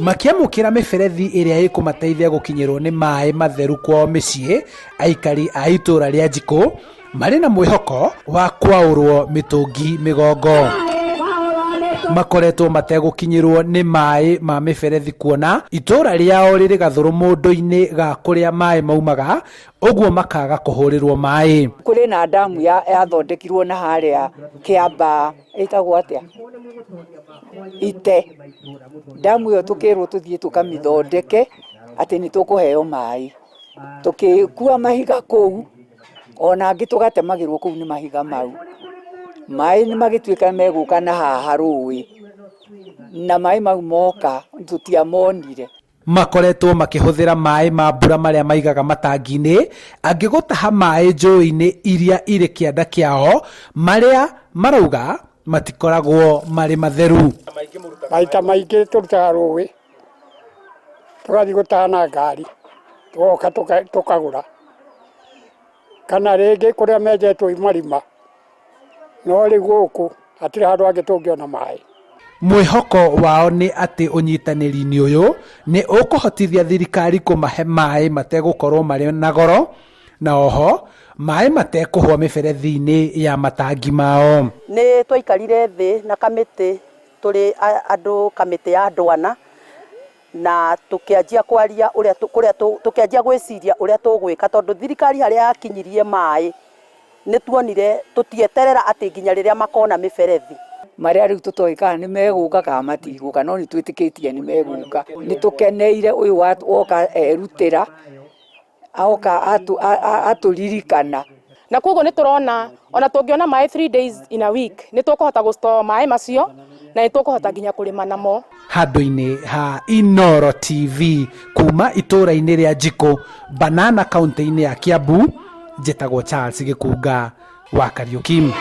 Makĩamũkĩra mĩberethi ĩrĩa ĩkũmateithia gũkinyĩrwo nĩ maĩ matheru kwao mĩciĩ, aikari a itũũra rĩa Njikũ marĩ na mwĩhoko wa kwaũrwo mĩtũngi mĩgongo. Makoretwo mategũkinyĩrwo nĩ maĩ ma mĩberethi kuona itũũra rĩao rĩrĩ gathũrũmũndũ-inĩ ga kũrĩa maĩ maumaga, ũguo makaga kũhũrĩrwo maĩ. Kũrĩ na ndamu yathondekirwo na harĩa Kĩambaa, ĩtagwo atĩa? Ite. Ndamu ĩyo tũkĩrwo tũthiĩ tũkamĩthondeke atĩ nĩ tũkũheo maĩ. Tũgĩkua mahiga kũu, ona angĩ tũgatemagĩrwo kũu nĩ mahiga mau. Maĩ nĩ magĩtuĩka megũka na haha rũĩ, na maĩ mau moka tũtiamonire. Makoretwo makĩhũthĩra maĩ ma mbura marĩa maigaga matangi-inĩ, angĩ gũtaha maĩ njũĩ-inĩ iria irĩ kĩanda kĩao, marĩa marauga matikoragwo marĩ matheru. Maita maingĩ tũrutaga rũĩ, tũgathiĩ gũtaha na ngari, tũgoka tũkagũra. Kana rĩngĩ kũrĩa menjetwo marima, no rĩu gũkũ hatirĩ handũ hangĩ tũngĩona maĩ. Mwĩhoko wao nĩ atĩ ũnyitanĩri-inĩ ũyũ nĩ ũkũhotithia thirikari kũmahe maĩ mategũkorwo marĩ na goro na oho maĩ matekũhwa mĩberethi-inĩ ya matangi mao. Nĩ twaikarire thĩ na kamĩtĩ tũrĩ andũ kamĩtĩ ya andũ ana na tũkĩanjia kwaria ũrĩa kũrĩa tũkĩanjia gwĩciria ũrĩa tũgwĩka tondũ thirikari harĩa yakinyirie maĩ nĩ tuonire tũtieterera atĩ nginya rĩrĩa makona mĩberethi. Marĩa rĩu tũtoĩ kana nĩ megũka kana matigũka, no nĩ twĩtĩkĩtie nĩ megũka. Nĩ tũkeneire ũyũ woka erutĩra, oka atũririkana. Na koguo nĩ tũrona ona tũngĩona maĩ 3 days in a week nĩ tũkũhota gũ store maĩ macio na nĩ tũkũhota nginya kũrĩma namo. Handũ-inĩ ha Inooro TV kuma itũũra-inĩ rĩa Njikũ, Banana, kaũntĩ-inĩ ya Kiambu, njĩtagwo Charles Gĩkunga wa Kariũki.